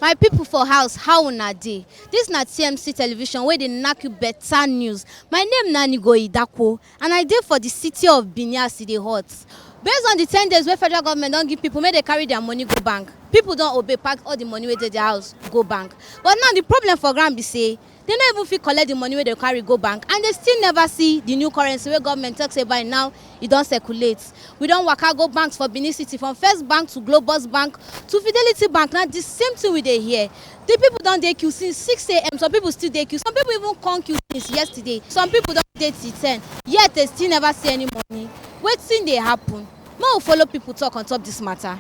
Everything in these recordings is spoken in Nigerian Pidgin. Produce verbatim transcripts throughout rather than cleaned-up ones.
My people for house, how una dey? This na T M C television wey dey knack you better news. My name na Nigo Idakwo, and I dey for the city of Benin as e dey hot. Based on the ten days wey federal government don give people make they carry their money go bank, people don obey, pack all the money wey dey their house go bank. But now the problem for ground be say they no even fit collect the money wey they carry go bank, and they still never see the new currency wey government talk say by now e don circulate. We don waka go banks for Benin City, from First Bank to Globus Bank to Fidelity Bank. Na the same thing we dey hear. The people don dey queue since six a m. Some people still dey queue. Some people even come queue since yesterday. Some people don dey till ten. Yet they still never see any money. Wetin dey happen? Make we follow people talk on top this matter.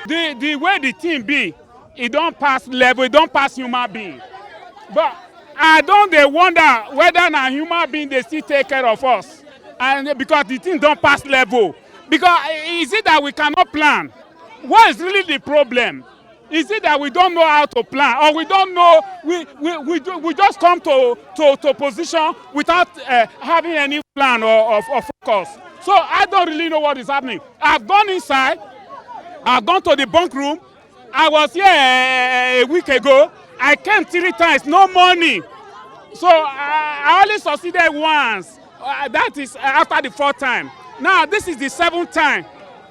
The the way the thing be, e don pass level, e don pass human being. But I don dey wonder whether na human being dey still take care of us, and because the thing don pass level. Because is it that we cannot plan? What is really the problem? Is it that we don't know how to plan, or we don't know, we we we, do, we just come to to to position without uh, having any plan or, or, or focus? So I don't really know what is happening. I've gone inside, I've gone to the bunk room. I was here uh, a week ago. I came three times, no money. So I, I only succeeded once. Uh, that is uh, after the fourth time. Now this is the seventh time.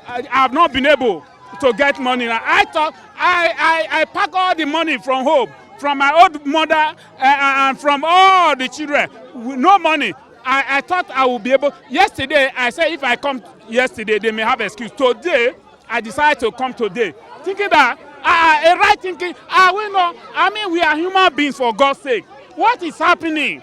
I have not been able to get money. Now I thought I I I pack all the money from home, from my old mother uh, and from all the children. With no money. I I thought I would be able. Yesterday I said if I come yesterday they may have excuse. Today I decided to come today, thinking that uh, a right thinking. Are we not? I mean, we are human beings, for God's sake. What is happening?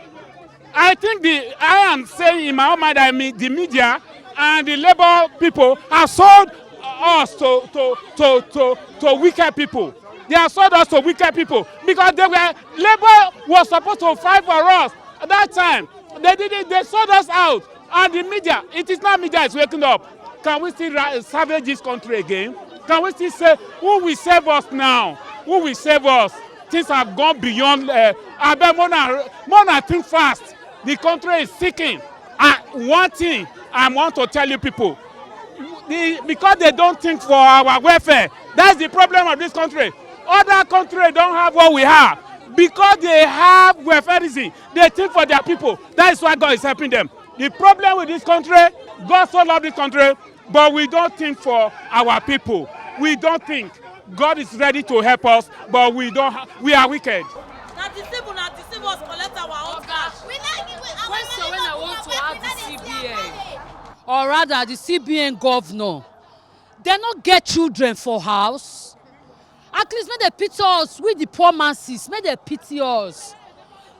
I think the I am saying in my own mind, I mean the media and the labor people have sold us to to to to, to wicked people. They have sold us to wicked people because they were labor was supposed to fight for us at that time. They did it. They sold us out. And the media, it is now media is waking up. Can we still ra- salvage this country again? Can we still say who will save us now? Who will save us? Things have gone beyond. Uh, abeg, mona mona think fast. The country is sinking. And one thing I want to tell you people, the, because they don't think for our welfare. That's the problem of this country. Other countries don't have what we have because they have welfareism. They think for their people. That is why God is helping them. The problem with this country, God so love this country, but we don't think for our people. We don't think. God is ready to help us, but we don't. Ha- we are wicked. Na deceive una deceive us, collect our own cash. We like it. Question wey I want to ask the C B N, or rather the C B N governor, dem no get children for house? At least make dem pity us, we the poor masses, make dem pity us.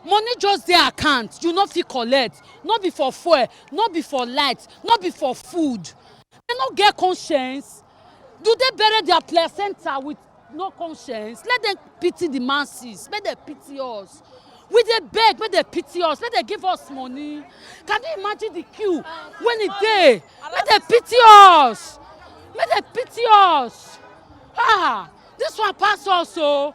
Money just dey account, you no fit collect, no be for fuel, no be for light, no be for food. Dem no get conscience? Do they bury their placenta with no conscience? Let them pity the masses, make dem pity us. We dey beg, make dem pity us, make dem give us money. Can you imagine the queue wey e dey? Make dem pity us, make dem pity us. Ah, this one pass us o.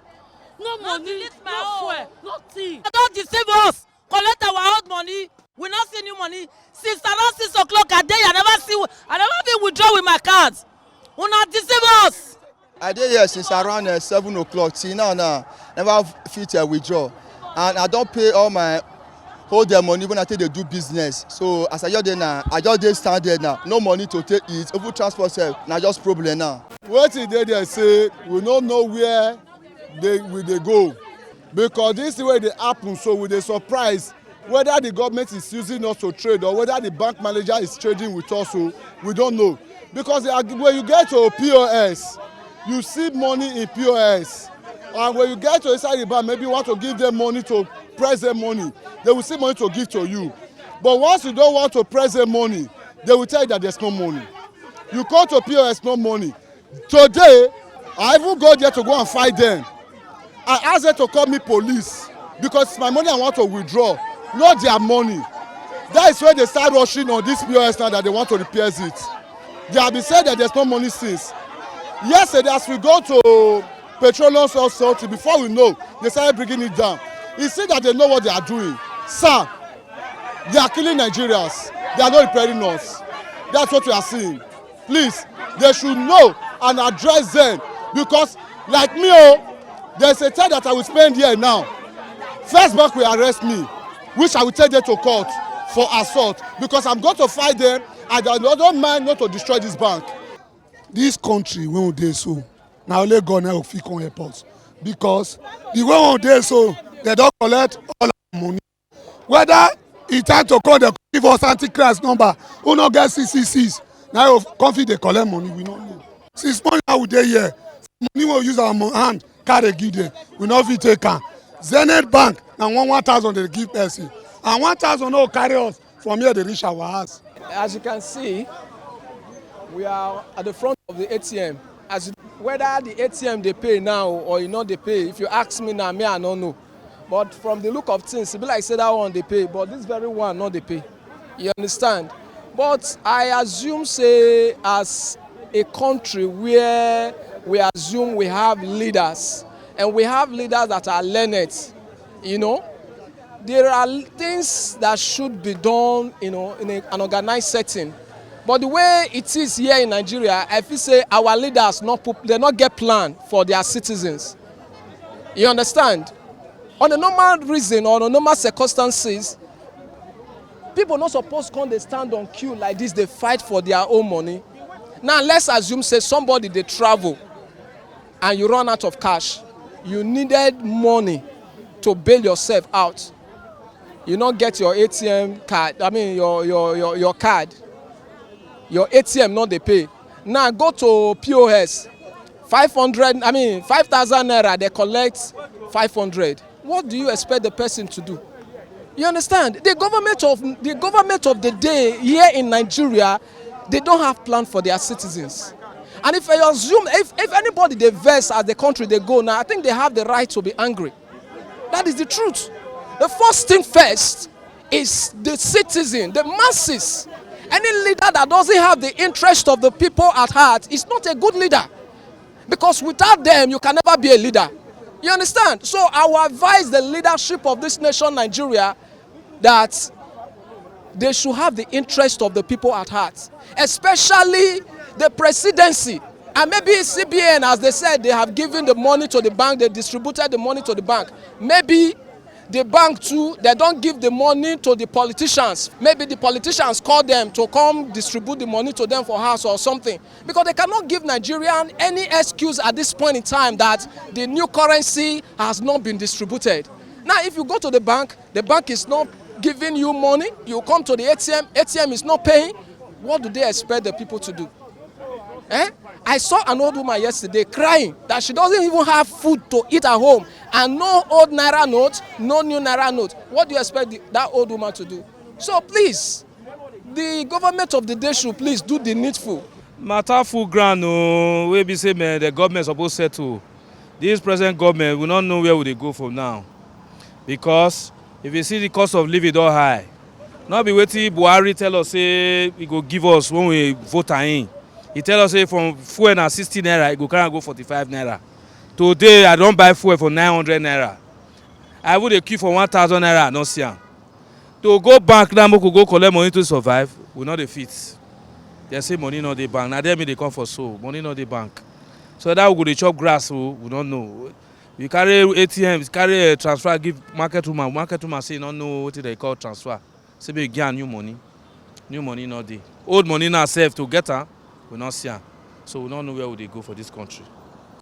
No money, no fuel, nothing. Dem don deceive us, collect our old money. We no see new money since around six o'clock. I dey, I never see, I never fit withdraw with my card. Una deceive us. I dey here since around uh, seven o'clock till now. Now never fit uh, withdraw, and I don pay all my hold their money when I take dey do business. So as I just dey now, I just dey stand there now, no money to take eat, even transport sef na just problem now. Wetin dey there say we no know where dey we dey go, because this thing wey dey happen so we dey surprise whether the government is using us to trade or whether the bank manager is trading with us o, we don't know. Because they are, when you get to P O S, you see money in P O S, and when you get to inside the bank, maybe you want to give them money to press them money, they will see money to give to you. But once you don't want to press them money, they will tell you that there's no money. You come to P O S, no money. Today, I even go there to go and fight them. I ask them to call me police because it's my money I want to withdraw, not their money. That is why they start rushing on this P O S now that they want to repair it. They have been saying that there's no money since. Yesterday, as we go to petroleum subsidy, before we know, they started bringing it down. You see that they know what they are doing. Sir, they are killing Nigerians. They are not repairing us. That's what we are seeing. Please, they should know and address them, because, like me, oh, there's a time that I will spend here now. First Bank will arrest me, which I will take them to court for assault, because I'm going to fight them, and I don't mind not to destroy this bank. This country wey we dey so, na only God na fit come help us, because the way we dey so, they don collect all our money. Whether e time to come, they give us antichrist number, who no get six six six, na you come fit dey collect money, we no know. Since morning, how we dey here, money wey we use our mo-, hand carry give them, we no fit take am. Zenith Bank na one one thousand they give person, and one thousand no carry us from here dey reach our house. As you can see, we are at the front of the A T M. As you, whether the A T M dey pay now or e no dey pay, if you ask me now, me, I no know. But from the look of things, e be like say that one dey pay, but this very one no dey pay. You understand? But I assume say, as a country where we assume we have leaders, and we have leaders that are learned, you know, there are things that should be done, you know, in a, an organized setting. But the way it is here in Nigeria, I feel say our leaders not put, they not get plan for their citizens. You understand? On a normal reason or on a normal circumstances, people not supposed come dey stand on queue like this, they fight for their own money. Now let's assume say somebody dey travel and you run out of cash. You needed money to bail yourself out. You not get your A T M card, I mean your, your, your, your card. Your A T M not dey pay. Now go to P O S. Five hundred, I mean, five thousand naira, they collect five hundred. What do you expect the person to do? You understand? The government of, the government of the day here in Nigeria, they don't have plan for their citizens. And if I assume, if, if anybody dey vex as the country dey go now, I think they have the right to be angry. That is the truth. The first thing first is the citizen, the masses. Any leader that doesn't have the interest of the people at heart is not a good leader, because without them, you can never be a leader. You understand? So I will advise the leadership of this nation, Nigeria, that they should have the interest of the people at heart, especially the presidency. And maybe C B N, as they said, they have given the money to the bank, they distributed the money to the bank. Maybe the bank too, they don't give the money to the politicians. Maybe the politicians call them to come distribute the money to them for house or something. Because they cannot give Nigerian any excuse at this point in time that the new currency has not been distributed. Now, if you go to the bank, the bank is not giving you money. You come to the A T M, A T M is not paying. What do they expect the people to do? Eh? I saw an old woman yesterday crying that she doesn't even have food to eat at home, and no old naira note, no new naira note. What do you expect the, that old woman to do? So please, the government of the day should please do the needful. Matter full ground o, wey be say, man, the government suppose settle. This present government, we no know where we dey go from now, because if you see, the cost of living don high. No be wetin Buhari tell us say he go give us when we vote am in. He tell us say from fuel na sixty naira, he go carry am go forty-five naira. Today, I don buy fuel for nine hundred naira. I even dey queue for one thousand naira, I no see am. To go bank now, make we go collect money to survive, we no dey fit. They say money no dey bank. Na there me dey come for so, money no dey bank. So that we go dey chop grass o, we no know. You carry A T M, carry, eh, transfer give market woman. Market woman say e no know wetin they call transfer. Say make you give am new money. New money no dey. Old money na sef to get am, we no see am. So we no know where we dey go for this country.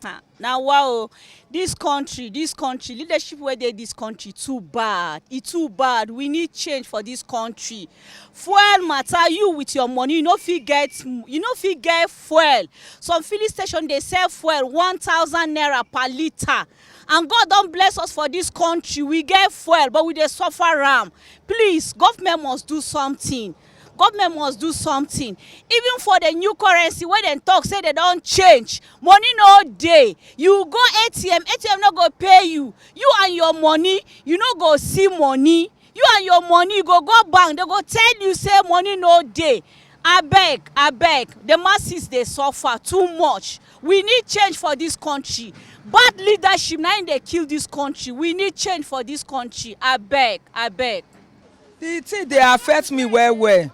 Ah, na wa o. This country, this country, leadership wey dey this country too bad. E too bad. We need change for this country. Fuel matter, you with your money, you no fit get, you no fit get fuel. Some filling station dey sell fuel one thousand naira per litre. And God don bless us for this country. We get fuel, but we dey suffer am. Please, government must do something. Government must do something. Even for the new currency wey dem talk say they don change, money no dey. You go A T M, A T M no go pay you. You and your money, you no go see money. You and your money, you go go bank, they go tell you say money no dey. Abeg, abeg, the masses dey suffer too much. We need change for this country. Bad leadership na im dey kill this country. We need change for this country. Abeg, abeg. The thing dey affect me well well.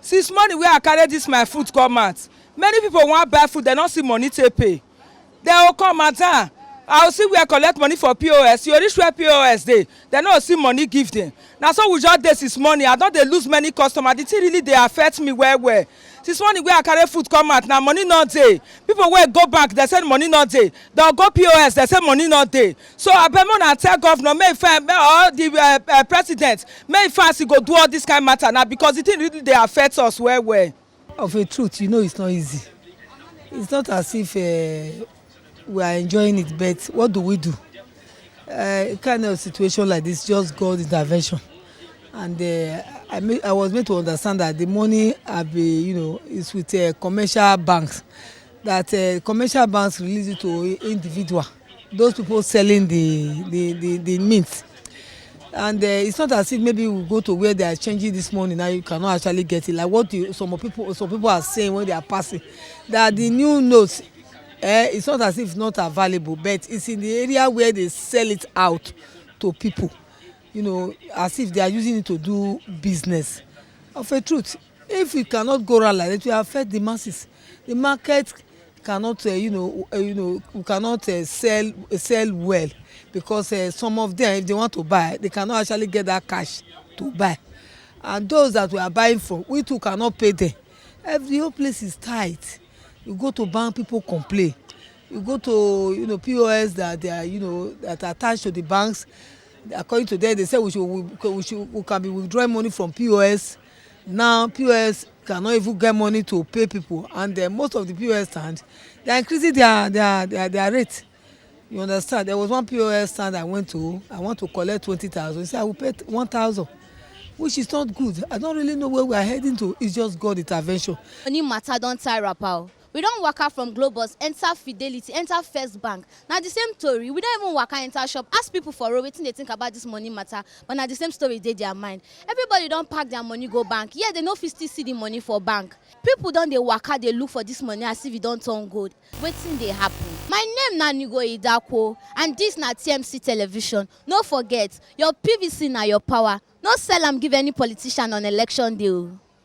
Since morning wey I carry this my food come out, many people wan buy food, dem no see money take pay. Dem go come, "Madam, I go see where collect money for P O S." You reach where P O S dey, dem no see money give dem. Na so we just dey since morning. I don dey lose many customers. The thing really dey affect me well well. Since morning wey I carry food come out, na money no dey. People wey go bank, dem say money no dey. Dem go P O S, dem say money no dey. So abeg, make una tell governor, make e find, make all the uh, uh, president, make e find as e go do all this kind matter now, because the thing really dey affect us well well. Of a truth, you know, it's not easy. It's not as if uh, we are enjoying it, but what do we do? Uh, kind of situation like this, just God intervention. And uh, I, made, I was made to understand that the money have been, you know, is with uh, commercial banks. That uh, commercial banks release it to individual. Those people selling the the the, the mint. And uh, it's not as if maybe we go to where they are changing this money now, you cannot actually get it. Like what you, some of people, some people are saying when they are passing, that the new notes, eh, it's not as if it's not available, but it's in the area where they sell it out to people, you know, as if they are using it to do business. Of a truth, if we cannot go around like that, it will affect the masses. The market cannot, uh, you know, uh, you know, we cannot uh, sell uh, sell well, because uh, some of them, if they want to buy, they cannot actually get that cash to buy. And those that we are buying from, we too cannot pay them. Every whole place is tight. You go to bank, people complain. You go to, you know, P O S that they are, you know, that are attached to the banks. According to them, they say we should we, we should we can be withdrawing money from P O S. Now P O S cannot even get money to pay people, and uh, most of the P O S stand, they are increasing their their their, their rate. You understand? There was one P O S stand I went to. I want to collect twenty thousand. He said I will pay one thousand, which is not good. I don't really know where we are heading to. It's just God intervention. Money matter don tie wrapper o. We don waka from Globus, enter Fidelity, enter First Bank. Na the same story. We don even waka enter shop, ask people for road wetin they think about this money matter, but na the same story dey their mind. Everybody don pack their money go bank, yet they no fit still see the money for bank. People don dey waka dey look for this money as if e don turn gold. Wetin dey happen? My name na Nigo Idakwo, and this na T M C Television. No forget, your P V C na your power. No sell am give any politician on election day o.